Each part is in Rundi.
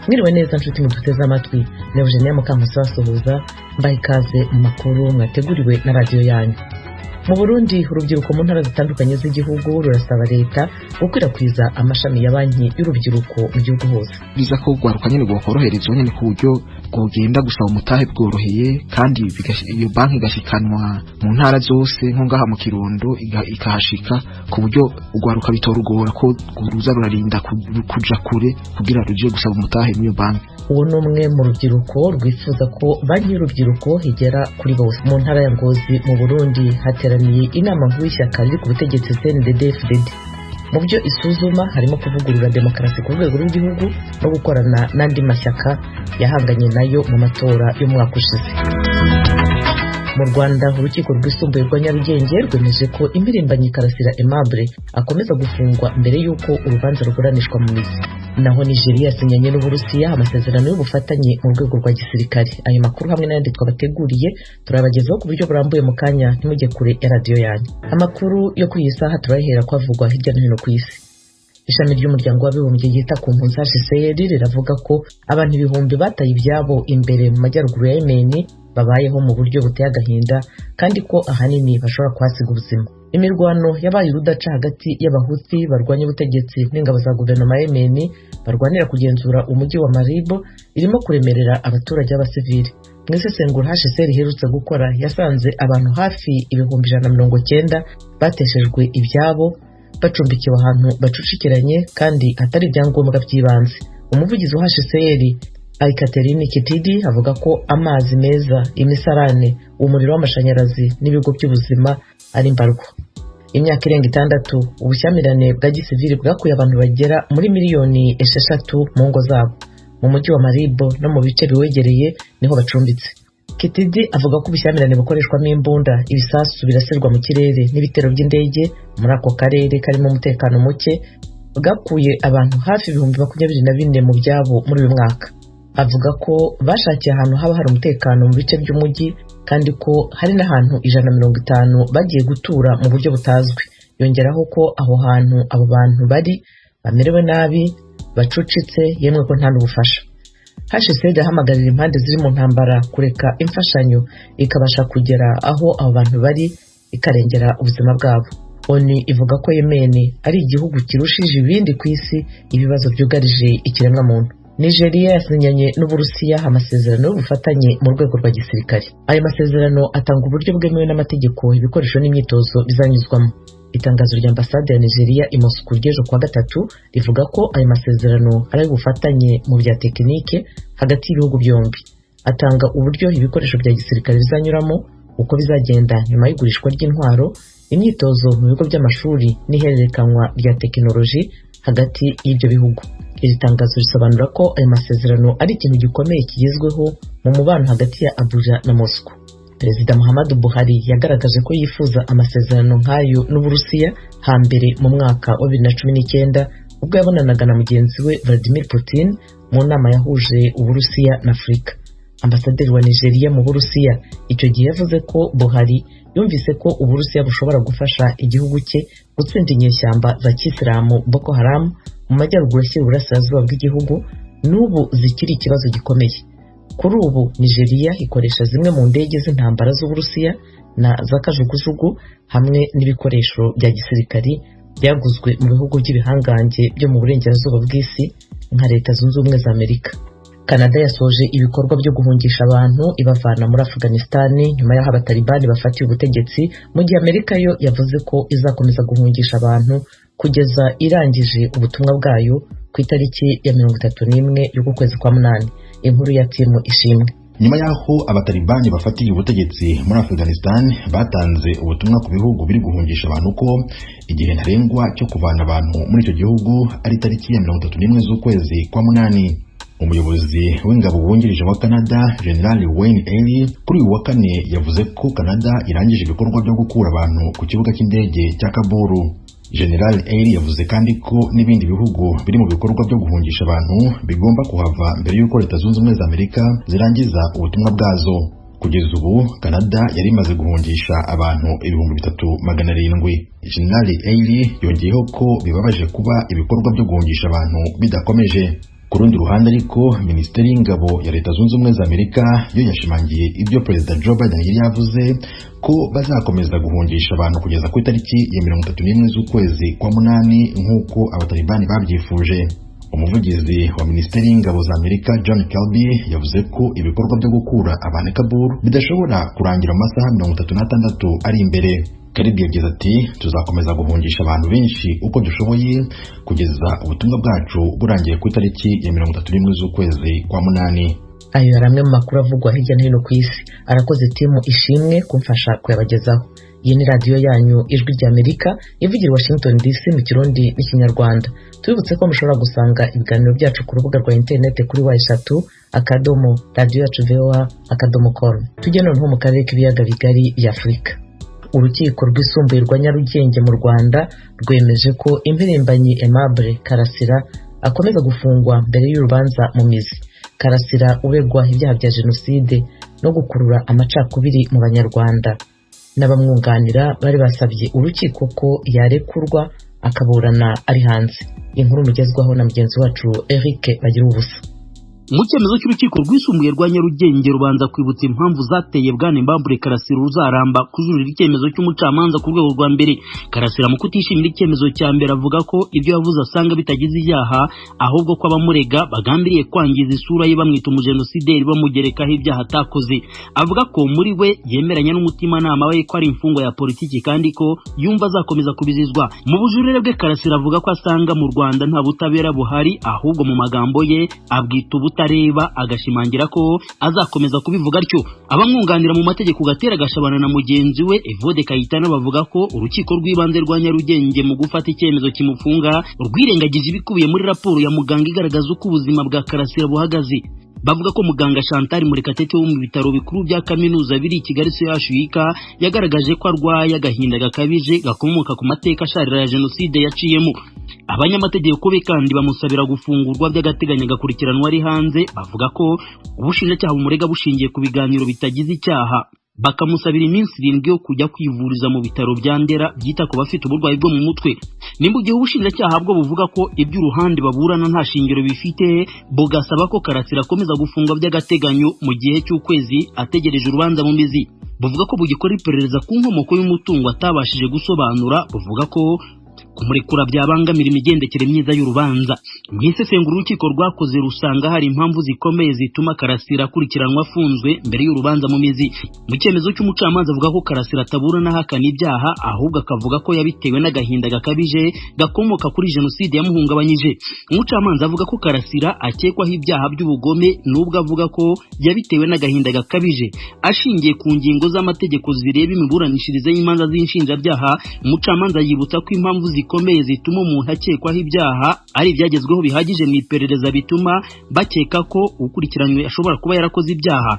Mwiriwe neza nshuti muduteze amatwi, ni Eugenia Mukamuso asuhuza, mbaha ikaze mu makuru mwateguriwe na radiyo yanyu. Mu Burundi, urubyiruko mu ntara zitandukanye z'igihugu rurasaba leta gukwirakwiza amashami ya banki y'urubyiruko mu gihugu hose. Biza ko urwaruka nyene rwokoroherezwa nyene ku buryo bwogenda gusaba umutahe bworoheye, kandi iyo banki igashikanwa mu ntara zose, nko ngaha mu Kirundo ikahashika ku buryo urwaruka bitorugora ko ruza rurarinda kuja kure kugira ruje gusaba umutahe muri iyo banki. Uwo ni umwe mu rubyiruko rwifuza ko banki y'urubyiruko igera kuri bose. Mu ntara ya Ngozi mu Burundi hateraniye inama nkuru y'ishyaka riri ku butegetsi CNDD-FDD. Mu byo isuzuma harimo kuvugurura demokarasi ku rwego rw'igihugu no gukorana n'andi mashyaka yahanganye nayo mu matora y'umwaka ushize. Mu Rwanda, urukiko rwisumbuye rwa Nyarugenge rwemeje ko impirimbanyi Karasira Aimable akomeza gufungwa mbere y'uko urubanza ruburanishwa mu mizi. Naho Nigeria yasinyanye n'Uburusiya amasezerano y'ubufatanye mu rwego rwa gisirikare. Ayo makuru hamwe n'ayandi twabateguriye turabagezaho ku buryo burambuye mu kanya, ntimujye kure ya radiyo yanyu. Amakuru yo kuri iyi saha turayahera ko avugwa hirya no hino ku isi. Ishami ry'umuryango w'abibumbye ryita ku mpunzi HCR riravuga ko abantu ibihumbi bataye ibyabo imbere mu majyaruguru ya Yemen babayeho mu buryo buteye agahinda, kandi ko ahanini bashobora kuhasiga ubuzima. Imirwano yabaye urudaca hagati y'Abahuthi barwanya ubutegetsi n'ingabo za guverinoma ya Yemen barwanira kugenzura umujyi wa Marib irimo kuremerera abaturage b'abasivili. Mu isesengura HCR iherutse gukora, yasanze abantu hafi 190,000 bateshejwe ibyabo bacumbikiwe ahantu bacucikiranye kandi hatari ibyangombwa by'ibanze. Umuvugizi wa HCR Aikaterini Kitidi avuga ko amazi meza, imisarane, umuriro w'amashanyarazi n'ibigo by'ubuzima ari mbarwa. Imyaka irenga 6 ubushyamirane bwa gisivili bwakuye abantu bagera muri miliyoni 6 mu ngo zabo. Mu mujyi wa Maribo no mu bice biwegereye niho bacumbitse. Kitidi avuga ko ubushyamirane bukoreshwamo imbunda, ibisasu birasirwa mu kirere n'ibitero by'indege muri ako karere karimo umutekano muke bwakuye abantu hafi 24,000 mu byabo muri uyu mwaka. Avuga ko bashakiye ahantu haba hari umutekano mu bice by'umujyi, kandi ko hari n'ahantu 150 bagiye gutura mu buryo butazwi. Yongeraho ko aho hantu abo bantu bari bamerewe nabi, bacucitse, yemwe ko nta n'ubufasha. HCR ihamagarira impande ziri mu ntambara kureka imfashanyo ikabasha kugera aho abo bantu bari, ikarengera ubuzima bwabo. ONU ivuga ko Yemen ari igihugu kirushije ibindi ku isi ibibazo byugarije ikiremwamuntu. Nigeria yasinyanye n'Uburusiya amasezerano y'ubufatanye mu rwego rwa gisirikare. Ayo masezerano atanga uburyo bwemewe n'amategeko ibikoresho n'imyitozo bizanyuzwamo. Itangazo rya ambasade ya Nigeria i Moscou ry'ejo kuwa gatatu rivuga ko ayo masezerano ari ay'ubufatanye mu bya tekinike hagati y'ibihugu byombi. Atanga uburyo ibikoresho bya gisirikare bizanyuramo, uko bizagenda nyuma y'igurishwa ry'intwaro, imyitozo mu bigo by'amashuri n'ihererekanywa rya tekinoloji hagati y'ibyo bihugu. Iri tangazo risobanura ko ayo masezerano ari ikintu gikomeye kigezweho mu mubano hagati ya Abuja na Moscow. Perezida Muhammadu Buhari yagaragaje ko yifuza amasezerano nk'ayo n'Uburusiya hambere mu mwaka wa 2019, ubwo yabonanaga na mugenzi we Vladimir Putin mu nama yahuje Uburusiya na Afurika. Ambasaderi wa Nigeria mu Burusiya icyo gihe yavuze ko Buhari yumvise ko Uburusiya bushobora gufasha igihugu cye gutsinda inyeshyamba za kisilamu Boko Haram mu majyaruguru ashyira uburasirazuba bw'igihugu, n'ubu zikiri ikibazo gikomeye. Kuri ubu Nigeria ikoresha zimwe mu ndege z'intambara z'Uburusiya na za kajugujugu hamwe n'ibikoresho bya gisirikari byaguzwe mu bihugu by'ibihangange byo mu burengerazuba bw'isi nka Leta Zunze Ubumwe za Amerika. Canada yasoje ibikorwa byo guhungisha abantu ibavana muri Afghanistan nyuma y'aho Abatalibani bafatiye ubutegetsi, mu gihe Amerika yo yavuze ko izakomeza guhungisha abantu kugeza irangije ubutumwa bwayo ku itariki ya 31 y'uku kwezi kwa munani. Inkuru ya Timu Ishimwe. Nyuma y'aho Abatalibani bafatiye ubutegetsi muri Afghanistan, batanze ubutumwa ku bihugu biri guhungisha abantu ko igihe ntarengwa cyo kuvana abantu muri icyo gihugu ari tariki ya 31 z'ukwezi kwa munani. Umuyobozi w'ingabo wungirije wa Canada, General Wayne Ely, kuri uyu wa kane yavuze ko Canada irangije ibikorwa byo gukura abantu ku kibuga cy'indege cya Kabul. General Ely yavuze kandi ko n'ibindi bihugu biri mu bikorwa byo guhungisha abantu bigomba kuhava mbere y'uko Leta Zunze Ubumwe za Amerika zirangiza ubutumwa bwazo. Kugeza ubu Canada yari imaze guhungisha abantu 3700. General Ely yongeyeho ko bibabaje kuba ibikorwa byo guhungisha abantu bidakomeje. Ku rundi ruhande ariko, Minisiteri y'Ingabo ya Leta Zunze Ubumwe za Amerika yo yashimangiye ibyo Perezida Joe Biden yari yavuze, ko bazakomeza guhungisha abantu kugeza ku itariki ya 31 z'ukwezi kwa munani nk'uko Abatalibani babyifuje. Umuvugizi wa Minisiteri y'Ingabo za Amerika, John Kirby, yavuze ko ibikorwa byo gukura abantu i Kabul bidashobora kurangira mu masaha 36 ari imbere. Kirby yagize ati: "Tuzakomeza guhungisha abantu benshi uko dushoboye kugeza ubutumwa bwacu burangiye ku itariki ya 31 z'ukwezi kwa munani." Ayo yari amwe mu makuru avugwa hirya no hino ku isi. Arakoze Timu Ishimwe kumfasha kuyabagezaho. Iyi ni radiyo yanyu, Ijwi rya Amerika, ivugira i Washington DC mu Kirundi n'Ikinyarwanda. Tubibutse ko mushobora gusanga ibiganiro byacu ku rubuga rwa interineti kuri www.radioyacuvoa.com. Tujye noneho mu karere k'Ibiyaga Bigari bya Afurika. Urukiko Rwisumbuye rwa Nyarugenge mu Rwanda rwemeje ko impirimbanyi Aimable Karasira akomeza gufungwa mbere y'urubanza mu mizi. Karasira uregwa ibyaha bya jenoside no gukurura amacakubiri mu Banyarwanda n'abamwunganira bari basabye urukiko ko yarekurwa akaburana ari hanze. Inkuru mugezwaho na mugenzi wacu Eric Bagira Ubusa. Mu cyemezo cy'Urukiko Rwisumbuye rwa Nyarugenge, rubanza kwibutsa impamvu zateye Bwana Aimable Karasira Uzaramba kujurira icyemezo cy'umucamanza ku rwego rwa mbere. Karasira mu kutishimira icyemezo cya mbere, avuga ko ibyo yavuze asanga bitagize ibyaha, ahubwo ko abamurega bagambiriye kwangiza isura ye, bamwita umujenosideri, bamugerekaho ibyaha atakoze. Avuga ko muri we yemeranya n'umutimanama we ko ari imfungwa ya politiki, kandi ko yumva azakomeza kubizizwa. Mu bujurire bwe, Karasira avuga ko asanga mu Rwanda nta butabera buhari, ahubwo mu magambo ye abwita ubutareba, agashimangira ko azakomeza kubivuga atyo. Abamwunganira mu mategeko, Gatera Gashabana na mugenzi we Evode Kayitana, bavuga ko Urukiko rw'Ibanze rwa Nyarugenge mu gufata icyemezo kimufunga rwirengagije ibikubiye muri raporo ya muganga igaragaza uko ubuzima bwa Karasira buhagaze. Bavuga ko muganga Chantal Murekatete wo mu bitaro bikuru bya kaminuza biri i Kigali, CHUK, yagaragaje ko arwaye agahinda gakabije gakomoka ku mateka asharira ya jenoside yaciyemo. Abanyamategeko be kandi bamusabira gufungurwa by'agateganyo agakurikiranwa ari hanze. Bavuga ko ubushinjacyaha bumurega bushingiye ku biganiro bitagize icyaha, bakamusabira iminsi 7 yo kujya kwivuriza mu bitaro bya Ndera byita ku bafite uburwayi bwo mu mutwe. Ni mu gihe ubushinjacyaha bwo buvuga ko iby'uruhande baburana nta shingiro bifite, bugasaba ko Karasira akomeza gufungwa by'agateganyo mu gihe cy'ukwezi ategereje urubanza mu mizi. Buvuga ko bugikora iperereza ku nkomoko y'umutungo atabashije gusobanura. Buvuga ko kumurekura byabangamira imigendekere myiza y'urubanza. Mu isesengura urukiko rwakoze, rusanga hari impamvu zikomeye zituma Karasira akurikiranwa afunzwe mbere y'urubanza mu mizi. Mu cyemezo cy'umucamanza, avuga ko Karasira ataburana ahakana ibyaha, ahubwo akavuga ko yabitewe n'agahinda gakabije gakomoka kuri jenoside yamuhungabanyije. Umucamanza avuga ko Karasira akekwaho ibyaha by'ubugome, nubwo avuga ko yabitewe n'agahinda gakabije. Ashingiye ku ngingo z'amategeko zireba imiburanishirize y'imanza z'inshinjabyaha, umucamanza yibutsa ko impamvu zikomeye zituma umuntu akekwaho ibyaha ari ibyagezweho bihagije mu iperereza bituma bakeka ko ukurikiranywe ashobora kuba yarakoze ibyaha.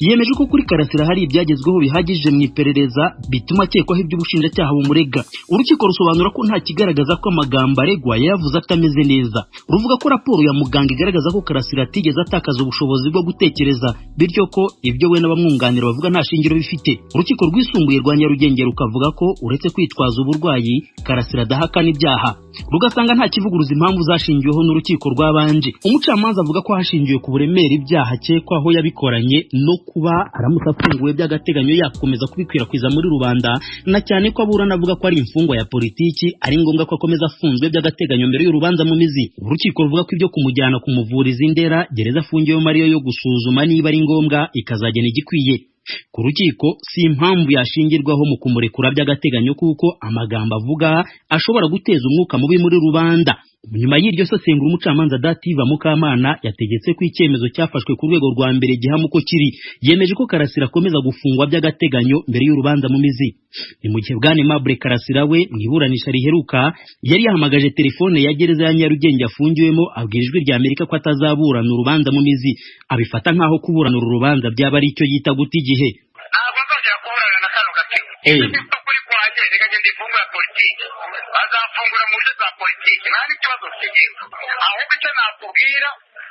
Yemeje ko kuri Karasira hari ibyagezweho bihagije mu iperereza bituma akekwaho iby'ubushinjacyaha bumurega. Urukiko rusobanura ko nta kigaragaza ko amagambo aregwa yayavuze atameze neza. Ruvuga ko raporo ya muganga igaragaza ko Karasira atigeze atakaza ubushobozi bwo gutekereza, bityo ko ibyo we n'abamwunganira bavuga nta shingiro bifite. Urukiko Rwisumbuye rwa Nyarugenge rukavuga ko uretse kwitwaza uburwayi, Karasira adahakana ibyaha, rugasanga nta kivuguruza impamvu zashingiweho n'urukiko rwabanje. Umucamanza avuga ko hashingiwe ku buremere ibyaha akekwaho yabikoranye, no kuba aramutse afunguwe by'agateganyo yakomeza kubikwirakwiza muri rubanda, na cyane ko aburana avuga ko ari imfungwa ya politiki, ari ngombwa ko akomeza afunzwe by'agateganyo mbere y'urubanza mu mizi. Urukiko ruvuga ko ibyo kumujyana kumuvuriza i Ndera, gereza afungiwemo ariyo yo gusuzuma niba ari ngombwa, ikazagena igikwiye. Ku rukiko si impamvu yashingirwaho mu kumurekura by'agateganyo, kuko amagambo avuga ashobora guteza umwuka mubi muri rubanda. Nyuma y'iryo sesengura, umucamanza Dativa Mukamana yategetse ko icyemezo cyafashwe ku rwego rwa mbere gihama uko kiri. Yemeje ko Karasira akomeza gufungwa by'agateganyo mbere y'urubanza mu mizi. Ni mu gihe Bwana Aimable Karasira we mu iburanisha riheruka yari yahamagaje telefone ya gereza ya Nyarugenge afungiwemo, abwira Ijwi rya Amerika ko atazaburana urubanza mu mizi. Abifata nk'aho kuburana uru rubanza byaba ari icyo yita guta igihe. Ntabwo nzongera kuburana na kano gatsiko. Ukuri kwanjye, reka ngende imfungwa ya politiki, bazafungura mu buryo bwa politiki, nta n'ikibazo kigira. Ahubwo icyo nakubwira,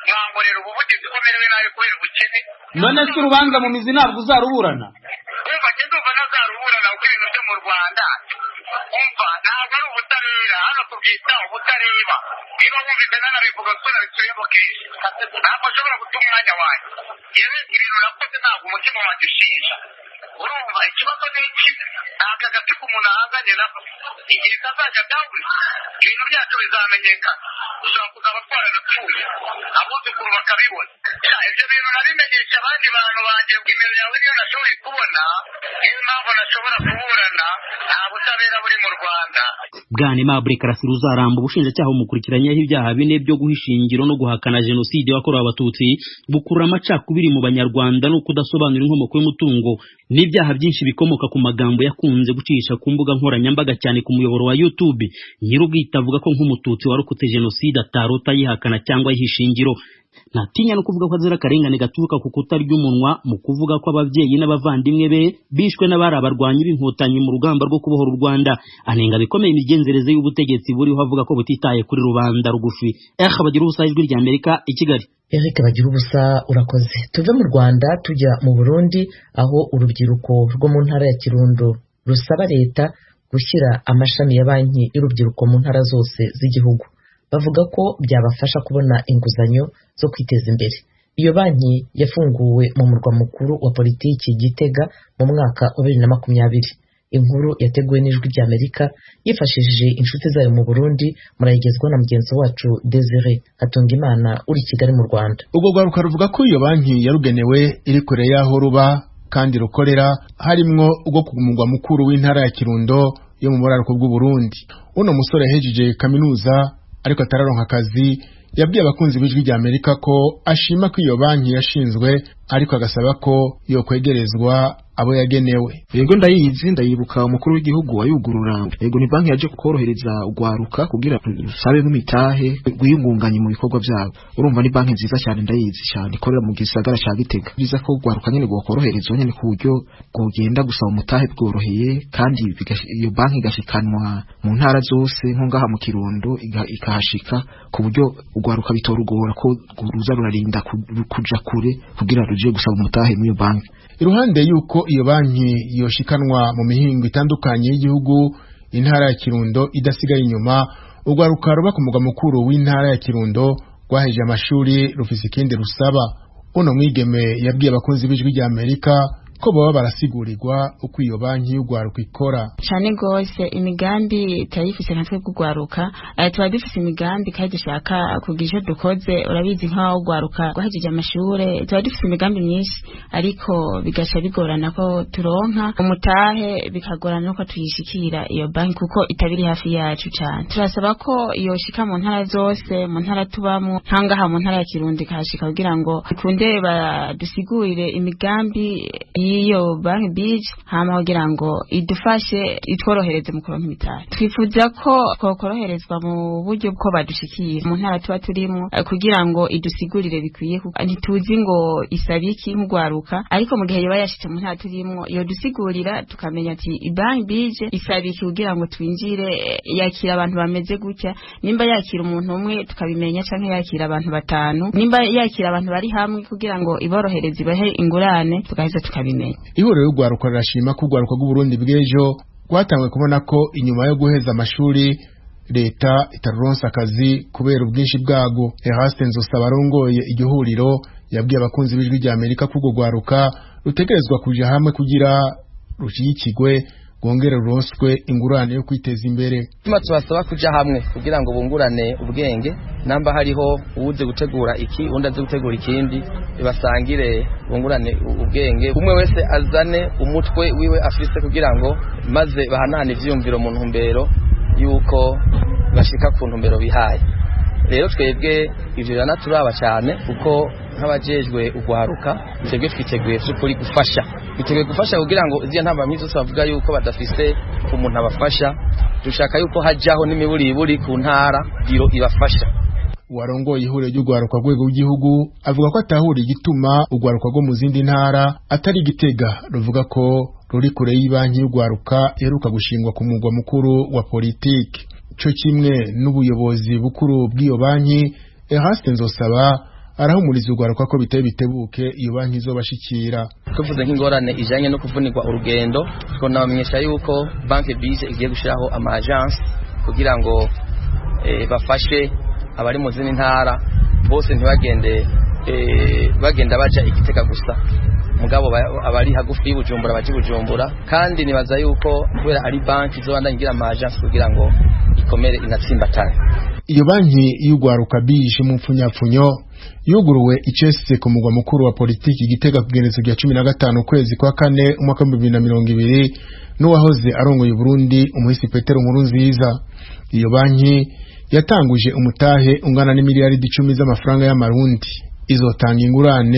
mwankorera ubuvugizi ko merewe nabi kubera ubukene. None se urubanza mu mizi ntabwo uzaruburana? Umva, njye ndumva ntazaruburana, kuko ibintu byo mu Rwanda Umva, ntabwo ari ubutabera, hano tubyita ubutareba. Niba wumvise nanabivuga ko nabisubiyemo kenshi, ntabwo nshobora guta umwanya wanjye. Yewe, ibintu nakoze ntabwo umutima wanjye ushinja. Urumva, ikibazo ni iki? Ni aka gatsiko umuntu ahanganye nako. Igihe kazajya dawuni, ibintu byacu bizamenyekana. Dushobora kuzaba twaranapfuye, abuzukuru bakabibona. Ibyo bintu nabimenyesha abandi bantu banjye. Nimero yawe niyo nashoboye kubona, niyo mpamvu nashobora kuburana. Nta butabera buri mu Rwanda. Bwana Aimable Karasira Uzaramba, ubushinjacyaha bumukurikiranyeho ibyaha bine byo guhisha ingiro no guhakana jenoside yakorewe Abatutsi, gukurura amacakubiri mu Banyarwanda no kudasobanura inkomoko y'umutungo, n'ibyaha byinshi bikomoka ku magambo yakunze gucisha ku mbuga nkoranyambaga, cyane ku muyoboro wa YouTube. Nyir'ubwite avuga ko nk'Umututsi warokotse jenoside atarota yihakana cyangwa yihisha ingiro. Ntatinya no kuvuga ko azira akarengane gaturuka ku kutarya umunwa mu kuvuga ko ababyeyi n'abavandimwe be bishwe n'abari abarwanyi b'Inkotanyi mu rugamba rwo kubohora u Rwanda. Anenga bikomeye imigenzereze y'ubutegetsi buriho, avuga ko butitaye kuri rubanda rugufi. Bagira ubusa, Ijwi rya Amerika, i Kigali. Eric Bagira ubusa, urakoze. Tuve mu Rwanda tujya mu Burundi, aho urubyiruko rwo mu ntara ya Kirundo rusaba leta gushyira amashami ya banki y'urubyiruko mu ntara zose z'igihugu. Bavuga ko byabafasha kubona inguzanyo zo kwiteza imbere. Iyo banki yafunguwe mu murwa mukuru wa politiki Gitega mu mwaka wa 2020. Inkuru yateguwe n'Ijwi ry'Amerika yifashishije inshuti zayo mu Burundi, murayigezwaho na mugenzi wacu Desire Hatungimana uri i Kigali mu Rwanda. Ubwo rwaruka ruvuga ko iyo banki yarugenewe iri kure y'aho ruba kandi rukorera, harimwo ubwo ku mugwa mukuru w'intara ya Kirundo yo mu buraruko bw'u Burundi. Uno musore yahejeje kaminuza ariko atararonka akazi, yabwiye abakunzi b'Ijwi rya Amerika ko ashima ko iyo banki yashinzwe, ariko agasaba ko yokwegerezwa abo yagenewe. Yego, ndayizi, ndayibuka umukuru w'igihugu wayugurura. Yego, ni banki yaje korohereza ugwaruka kugira rusabe nk'imitahe rwiyungunganye mu bikorwa byabo. Urumva ni banki nziza cyane, ndayizi cyane, ikorera mu gisagara ca Gitega. Biza ko ugwaruka nyene rwokoroherezwa nyene ku buryo bwogenda gusaba umutahe bworoheye, kandi iyo banki igashikanwa mu ntara zose, nko ngaha mu Kirundo ikahashika, ku buryo ugwaruka bitorugora ko ruza rurarinda kuja kure kugira ruje gusaba umutahe muri iyo banki. Iruhande yuko iyo banki yoshikanwa mu mihingo itandukanye y'igihugu, intara ya Kirundo idasigaye inyuma, urwaruka ruba ku mugwa mukuru w'intara ya Kirundo rwaheje amashuri rufise ikindi rusaba. Uno mwigeme yabwiye abakunzi b'Ijwi rya Amerika ko baba barasigurirwa uko iyo banki y'urwaruka ikora. Cyane rwose, imigambi turayifise nka twebwe urwaruka. Tuba dufise imigambi kandi dushaka kugira icyo dukoze. Urabizi, nk'aho urwaruka rwahejeje amashure tuba dufise imigambi myinshi, ariko bigaca bigorana ko turonka umutahe, bikagorana ko tuyishikira iyo banki kuko itaba iri hafi yacu cyane. Turasaba ko yoshika mu ntara zose, mu ntara tubamwo, nkangaha mu ntara ya Kirundo ikahashika, kugira ngo ikunde badusigurire imigambi y'iyo banki bije, hama kugira ngo idufashe, itworohereze mu kuronka imitahe. Twifuza ko twokoroherezwa mu buryo bwo badushikira mu ntara tuba turimo, kugira ngo idusigurire bikwiye, kuko ntituzi ngo isaba iki nk'urwaruka. Ariko mu gihe yoba yashitse mu ntara turimo, yodusigurira tukamenya ati banki bije isaba iki kugira ngo twinjire, yakira abantu bameze gutya, nimba yakira umuntu umwe tukabimenya, canke yakira abantu batanu, nimba yakira abantu bari hamwe kugira ngo iborohereze, ibahe ingurane, tugaheza tukabimenya. Ihuriro y'urwaruka rirashima ko urwaruka rw'Uburundi bw'ejo rwatanguye kubona ko inyuma yo guheza amashuri leta itaruronsa akazi kubera ubwinshi bwago. Eraste Nzosaba arongoye iryo huriro yabwiye abakunzi b'Ijwi rya Amerika ko urwo rwaruka rutegerezwa kuja hamwe kugira rushyigikirwe, rwongere ruronswe ingurane yo kwiteza imbere. Tuma tubasaba kuja hamwe kugira ngo bungurane ubwenge, namba hariho uwuzi gutegura iki, undi azi gutegura ikindi, basangire bungurane ubwenge, umwe wese azane umutwe wiwe afise, kugira ngo maze bahanahane ivyiyumviro mu ntumbero yuko bashika ku ntumbero bihaye. Rero twebwe ivyo biranaturaba cyane, kuko nk'abajejwe ugwaruka twebwe twiteguye vy'ukuri gufasha, twiteguye gufasha kugira ngo iziya ntambamyi zose bavuga yuko badafise umuntu abafasha, dushaka yuko hajaho n'imiburiburi ku ntara biro ibafasha. Uwarongoye ihuriro ry'urwaruka rwego rw'igihugu avuga ko atahura igituma urwaruka rwo mu zindi ntara atari Gitega ruvuga ko ruri kure y'ibanki y'urwaruka iheruka gushingwa ku mugwa mukuru wa politiki. Co kimwe n'ubuyobozi bukuru bw'iyo banki, Eraste Nzosaba Arahumuriza urwaruka ko biteye bitebuke iyo banki izobashikira. Tuvuze nk'ingorane ijanye no kuvunirwa urugendo, twonabamenyesha yuko banki BIJE igiye gushiraho ama agence kugira ngo bafashe abari mu zindi ntara bose, ntibagende bagenda baja Igitega gusa, mugabo abari hagufi y'Ubujumbura baje Bujumbura. Kandi nibaza yuko kubera ari banki izobandanya igira ama agence kugira ngo ikomere inatsimbatane. Iyo banki y'urwaruka BIJE mu mpfunyapfunyo yuguruwe icese ku mugwa mukuru wa politiki Gitega ku igenekerezo rya 15 ukwezi kwa kane umwaka w'2020 n'uwahoze arongoye Burundi, umuhisi Petero Nkurunziza. Iyo banki yatanguje umutahe ungana n'imiliyaridi 10 z'amafaranga y'amarundi, izotanga ingurane.